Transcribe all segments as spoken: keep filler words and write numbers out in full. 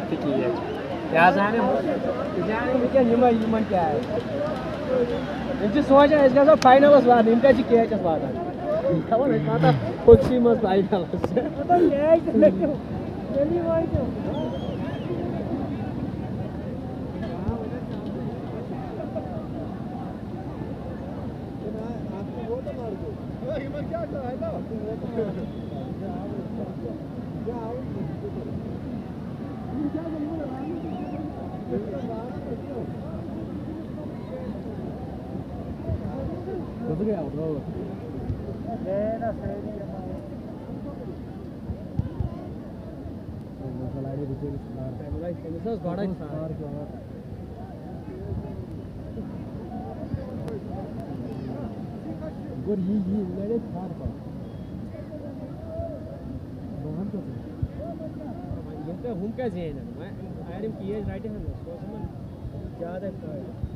تہِ کِہیٖنۍ۔ یہِ حظ اَنہِ، یہِ اَنہِ وٕنکٮ۪ن یِمَے، یِمَن کیٛاہ آسہِ۔ یِم چھِ سونٛچان، أسۍ گژھو فاینَلَس واتنہِ، یِم کَتہِ چھِ کیچَس واتان؟ خبر، أسۍ واتان پھٕکسٕے منٛز فاینَلَس۔ گوٚو یی، یی لَڑِ اَسہِ ہر کانٛہہ۔ بہٕ وَنہٕ ژےٚ۔ یِم تہِ ہُم کیٛاہ زینَن؟ وۄنۍ اگر یِم کیچ رَٹہِ ہَن نہٕ، سُہ اوس یِمَن زیادَے فٲیدٕ۔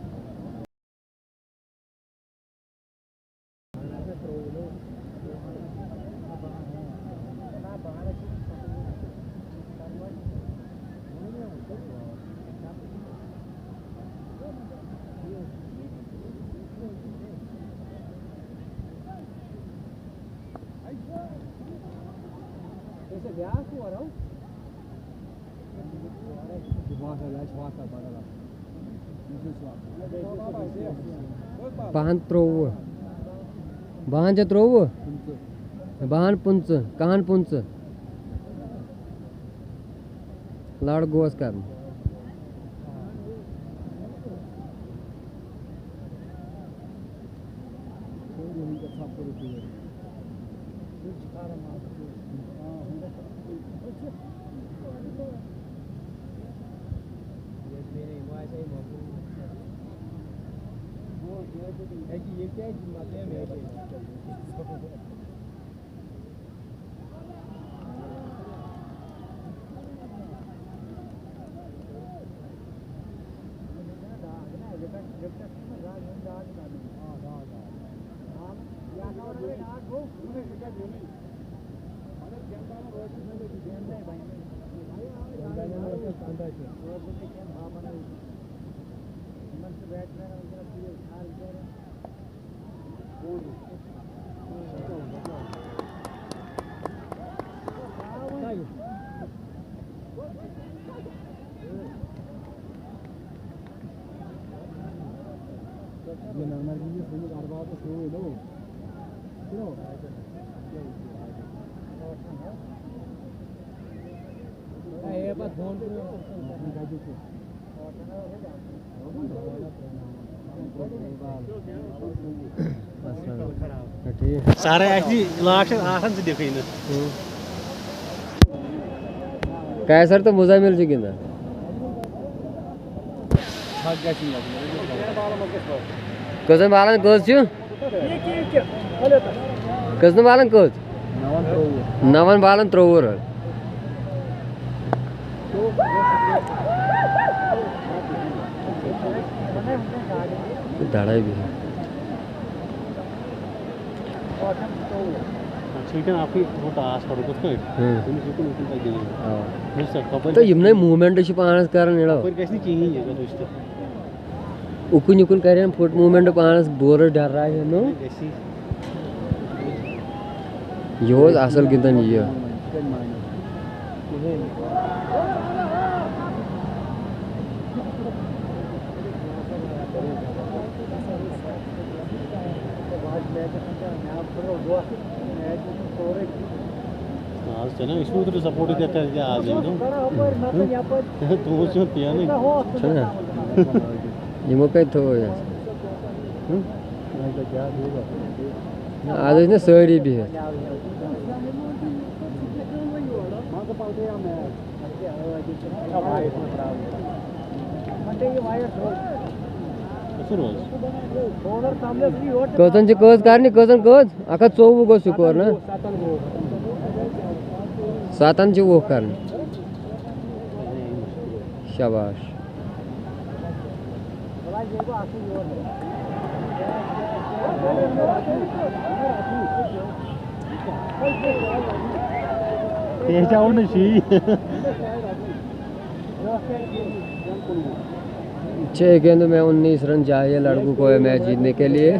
بَہَن ترٛۆوُہ۔ بَہَن چھا ترٛۆوُہ؟ بَہَن پٕنٛژٕہ، کَہَن پٕنٛژٕہ۔ لَڑ گوس کَرُن۔ سارے اَسہِ یہِ لاش آسان زٕ دِکھٕے نہٕ۔ قیصر تہٕ مزمل چھِ گِنٛدان۔ کٔژَن بالَن کٔژ چھِ؟ کٔژَن بالَن کٔژ؟ نَوَن بالَن ترٛۆوُہ رَن۔ دَڑَے بِہِتھ۔ چھِ وٕنکٮ۪ن اَکُے ہُہ ٹاس کَرُن کِتھ کٲٹھۍ؟ ہُم۔ تٔمِس یُکُن یُکُن پَزِ گِنٛدُن۔ آ۔ وٕچھ سا، کَپٲرۍ تہٕ یِمنٕے موٗمٮ۪نٛٹہٕ چھِ پانَس کَران، یِڑو۔ کَپٲرۍ گژھِ نہٕ کِہیٖنۍ یہِ، وٕچھ تہٕ۔ اُکُن یُکُن کَرن فُٹ موٗمٮ۪نٛٹ پانَس، بولَر ڈَرراوِ نہٕ۔ گژھِ۔ یہِ اوس اَصٕل گِنٛدان یہِ۔ آز ژےٚ نا، أسۍ چھِ اوترٕ سپورٹٕے ژےٚ کَرِ کیٛاہ آز یِم نہٕ؟ تُہُنٛد چھُ پینٕے۔ چھُنہ؟ یِمو کَتہِ تھوٚو یہِ؟ نہ، آز ٲسۍ نہ سٲری بِہِتھ۔ کٔژَن چھِ کٔژ کَرنہِ، کٔژَن کٔژ؟ اَکھ ہَتھ ژوٚوُہ گوٚو سکور، نہ؟ سَتَن چھِ وُہ کَرنہِ۔ شاباش۔ پیچ آوُٹ نہ چھی۔ छह गेंदों में उन्नीस रन चाहिए लड़कू को ये मैच जीतने के लिए।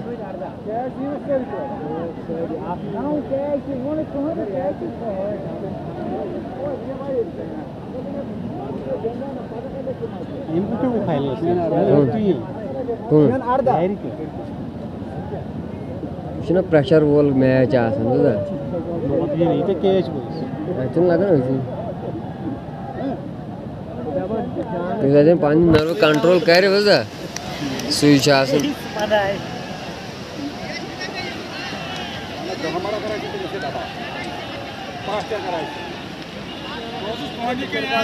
یہِ چھُنہ پریشر وول میچ آسان، بوٗزتھا؟ مطلب، یہِ نہٕ ییٖتیٛاہ کیچ گوٚو۔ اَتہِ چھُنہٕ لگان أزی۔ یُس اَتٮ۪ن پنٕنۍ نٔروٕ کنٹرول کرِ، بوٗزتھا؟ سُے چھُ آسان۔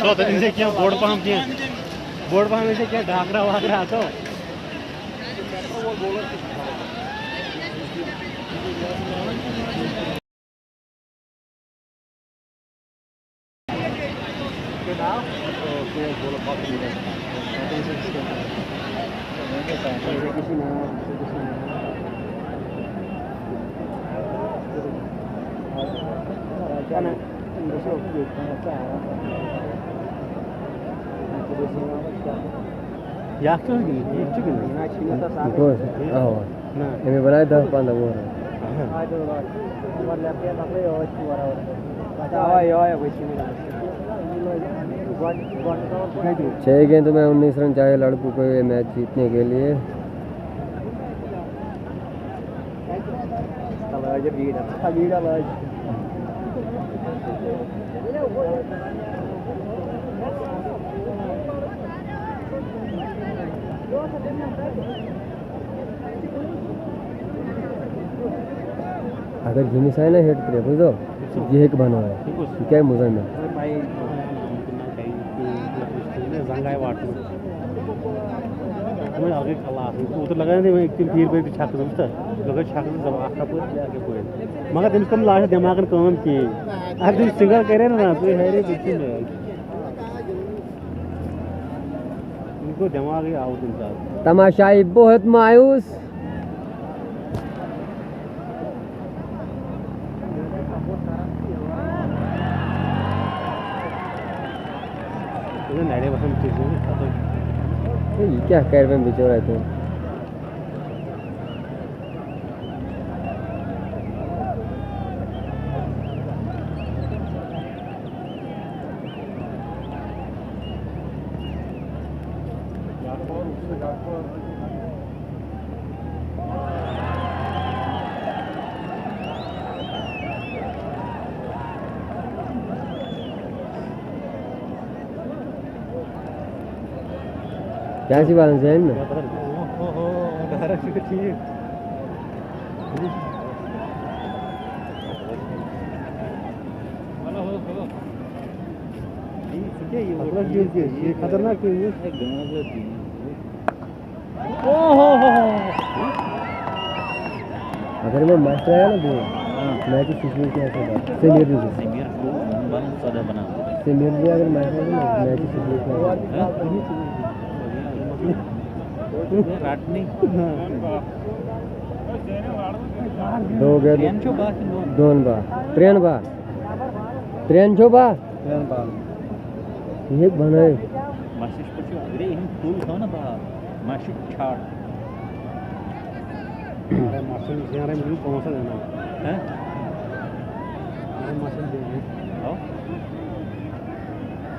تو تَتہِ ٲسۍ کینٛہہ بوٚڑ پہم کینٛہہ، بوٚڑ پہم ٲسۍ کینٛہہ ڈاکرا واکرا آسو۔ یَتھ چھُ گِنٛدُن، یہِ تہِ چھُ گِنٛدُن۔ یہِ گوٚو، اَوا۔ نہ۔ أمۍ بَنایہِ دَہ پنٛداہ over۔ اَوا، یِہوٚے، یِہوٚے، یِہوٚے۔ چھ گیندوں میں انیس رن چاہیے لڑکوں کو یہ میچ جیتنے کے لیے۔ اگر ییٚمِس آیہِ نہ ہِٹ ترٛےٚ، بوٗزتھا؟ یہِ ہیٚکہِ بَنٲوِتھ۔ یہِ کیٛاہ مُزمِل؟ زنٛگ آیہِ واٹنہٕ۔ وۄنۍ الگٕے کھلا آسان۔ اوترٕ لگٲے نہٕ تٔمۍ وۄنۍ تِم تیٖر بٲگۍ تہِ چھکہٕ زٕ، وٕچھتھا؟ لگٲے چھکہٕ زٕ زبر اکھ اپٲرۍ، بیٛاکھ یپٲرۍ۔ مگر تٔمِس کٔر نہٕ لاسٹس دٮ۪ماغن کٲم کِہیٖنۍ۔ اگر تٔمِس سِنگل کرے نہ، نہ، سُہ ہیرے بٔتھِ۔ تٔمِس گوٚو دٮ۪ماغٕے آوُر تَمہِ ساتہٕ۔ تماشائی بہت مایوس۔ ہے، یہِ کیٛاہ کَرِ وۄنۍ بِچور اَتہِ؟ کیٛاہ چھِ وَنان، زینہِ نا؟ اوہ، اوہ، اوہ، ڈارا چھُ ٹھیٖک۔ مطلب، یہِ، یہِ خطرناک کیٛاہ یہِ؟ ہے، گانٛد ٲس دِنۍ۔ اوہ، اوہ، اوہ، اوہ۔ اگر یِمو مَشرٲے نا بول، ہاں۔ میچ چھُ سُچویشن آسان بَنان۔ سمیر نِش۔ سمیر گوٚو بَنان ژۄداہ بَناوُن۔ سمیر نِش اگر مَشرٲے نا، میچ چھُ سُچویشن آسان۔ ہاں؟ رَٹنٕے۔ دو گئے۔ ترٛٮ۪ن چھو باہ کِنہٕ دۄن؟ دۄن باہ۔ ترٛٮ۪ن باہ۔ ترٛٮ۪ن چھو باہ؟ ترٛٮ۪ن باہن۔ یہِ ہیٚکہِ بَنٲوِتھ۔ مَسِج پٲٹھۍ چھُ، اگرے یِم کُل تھاو نا باہ، مَسِج چھاڑ۔ اَرے مَسِج زینہٕ، مےٚ چھُ پانٛژھ ہَتھ زینان۔ ہہ؟ اَرے مَسِج زینہٕ۔ آو؟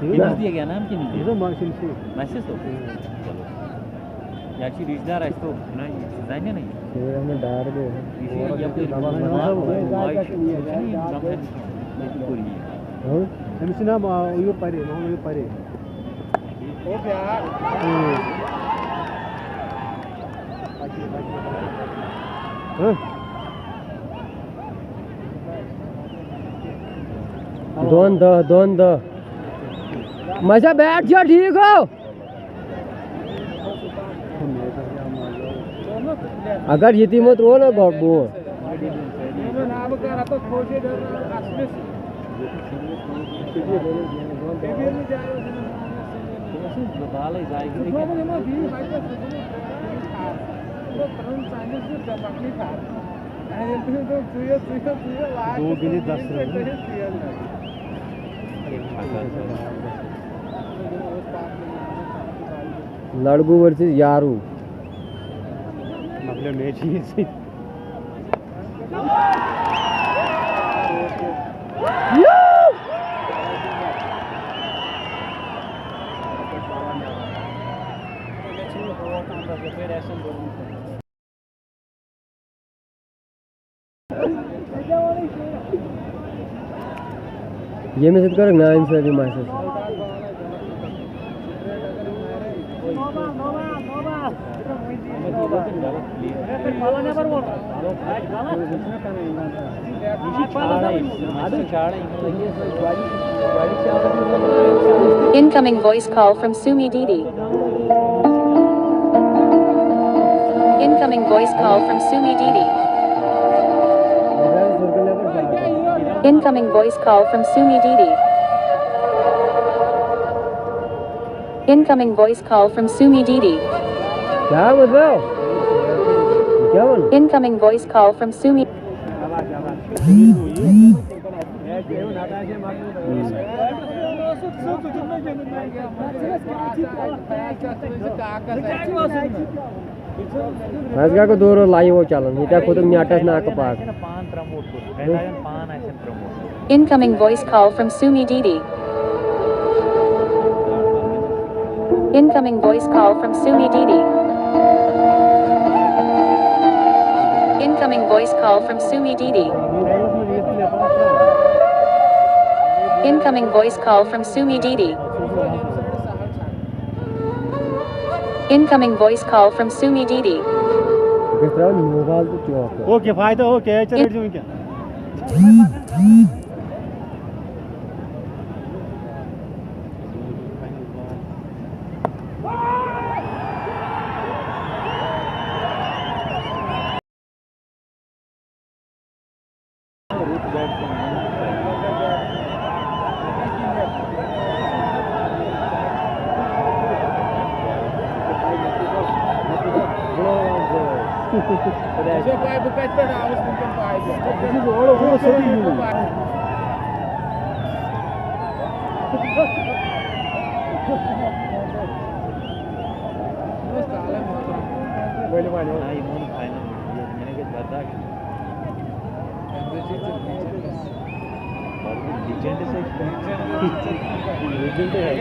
یہِ نہ۔ نزدیٖک یا نام کِنہٕ یہِ؟ یہِ زَن مَسِج چھُ۔ مَسِج تو؟ اۭں۔ چلو۔ یا چھِ رِشتہٕ دار اَسہِ تو، نہ، یہِ چھِ زَنہِ نہ یہِ۔ یہِ چھِ اَتھ منٛز ڈار گٔے۔ یہِ چھِ یَپٲرۍ ما-، ماجہِ چھِ، یہِ چھِ نہٕ یِم زَن ییٚتہِ کوٚر یہِ۔ ہاں؟ أمِس چھُ ناو، آ، عیوٗب پرے، محمد عیوٗب پرے۔ اۭں۔ ہاں؟ دۄن دَہ، دۄن دَہ۔ مَسا بیٹ چھا ٹھیٖک ہو؟ اگر ییٚتی مہ ترٛوو نا گۄڈٕ بوٗٹھ۔ دو گٔے دَہ رن۔ لڑگو ورسز یارو۔ مۄکلیو میچ یہِ سۭتۍ۔ ییٚمِس سۭتۍ کٔرٕکھ نااِنصٲفی محسوٗس۔ Incoming voice call from Sumi Didi. Incoming voice call from Sumi Didi. Incoming voice call from Sumi Didi. Incoming voice call from Sumi Didi. کیٛاہ ووٚن؟ کیٛاہ ووٚن؟ Incoming voice call from Sumi. اَسہِ گا کو دورو لایِو چلان، ییٚتہِ کھوٚتُم نیٹَس ناکہٕ پاکھ۔ Incoming voice call from Sumi Didi. Incoming voice call from Sumi Didi. Incoming voice call from Sumi Didi. Incoming voice call from Sumi Didi. Incoming voice call from Sumi Didi. او کفایت، او کیچ رٔٹۍ زِ وٕنکٮ۪ن۔ ژےٚ چھےٚ پَے بہٕ کَتہِ پٮ۪ٹھ آوُس وٕنکٮ۪ن پایدٔلۍ؟ بہٕ چھُس اورٕ گوٚمُت سیوٚدُے یوٗرۍ۔ ؤلِو وۄنۍ۔ نہ، یہِ ووٚن فاینل، یہِ مےٚ گژھِ برداش۔ لیجنڈ سے۔ لیجنڈ ہے۔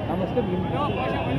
کم از کم یِم